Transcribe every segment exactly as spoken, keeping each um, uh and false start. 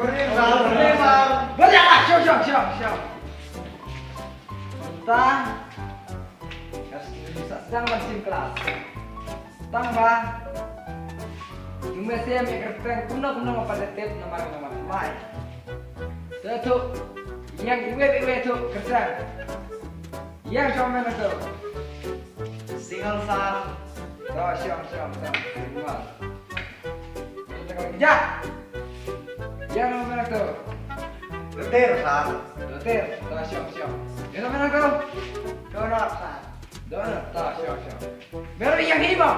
Balik lah, shong, shong, shong, shong. Tang. Sa sdang ban shim klas. Tang ba. Jong me sha me kyrteng kumno kumno ma pat tip namar namar mai. Te tu. Ïeng iwei iwei tu kyrteng. Ïeng shong me na tu. Single sir. To shong shong shong. Single. Kita kali kerja. Ïeng nama tu. Letir sir. Letir. To shong shong. Ïeng nama tu. Donor sir. Donor. To shong shong. Baru ïeng hi mo.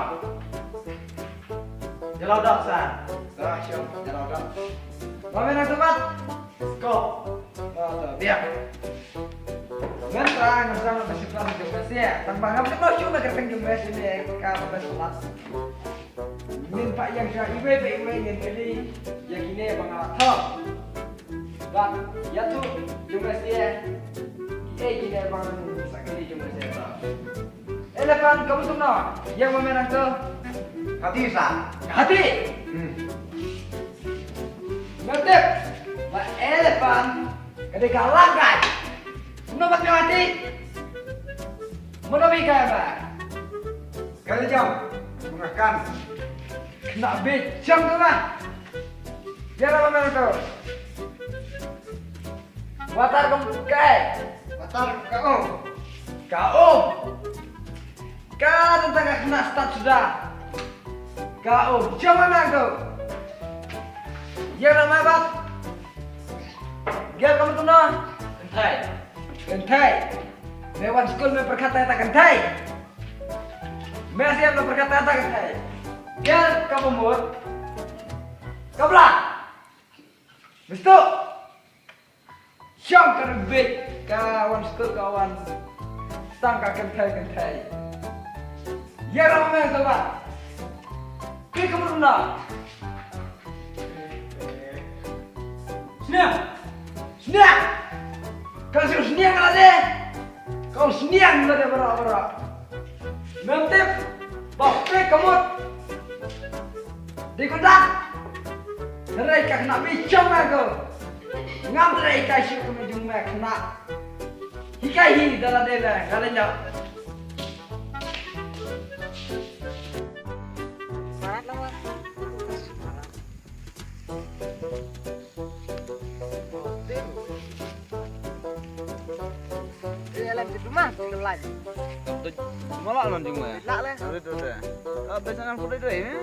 Jalaudok sir. To shong. Jalaudok. Nama tu mat. Skop. To to. Biar. Mynta ngam sdang ban shu klas jong me sha. Tang ba ngam tip noh shuh me kyrteng jong me sha ne ka ba me shu klas. Ngin pat ïeng sha iwei pa iwei ngin kylli ïa kine ba nga la thoh. Bad ïathuh jong me sha kiei kine ba ngan sa kylli jong me sha. Elephant ka mut kumno? Ïeng ma me nangto. Hathi sir. Hathi. Hmm. Me tip ba elephant ka dei ka langkai. Kumno ba ka hathi? Mano ba ïa ka ba? Ka la jam. Mengakan. Kena bejam tu lah. Ïeng ma me nangto. Watar ka mut kaei? Watar ka um. Ka um. Ka dang tang ka khynnah stad suda. Ka um. Jong ma nangto. Ïeng ma me bad. Gel ka mut kumno? Kynthei. Kynthei. Me wan skul me pyrkhat tang ïa ta kynthei. Me sha me pyrkhat tang ïa ta kynthei. Gel ka mut. Ka bla. Mister. Shong ka rebit ka wan skul ka wan. Tang ka kynthei kynthei. Ïa ra me ka ba. Ki ka mut kumno? Sniang. Sniang. Ka shu sniang lade. Ka sniang lade baroh baroh. Mem tip ba phi ka mut. Di kuda. Hynrei ka khynnah bejam me ko. Ngam trei kai shuh kumne jong me khynnah. Hikai hi da lade me ka lynñiap. Malah non jong me. Lah le. Ada tu deh. Ah, biasa nang putih tu eh.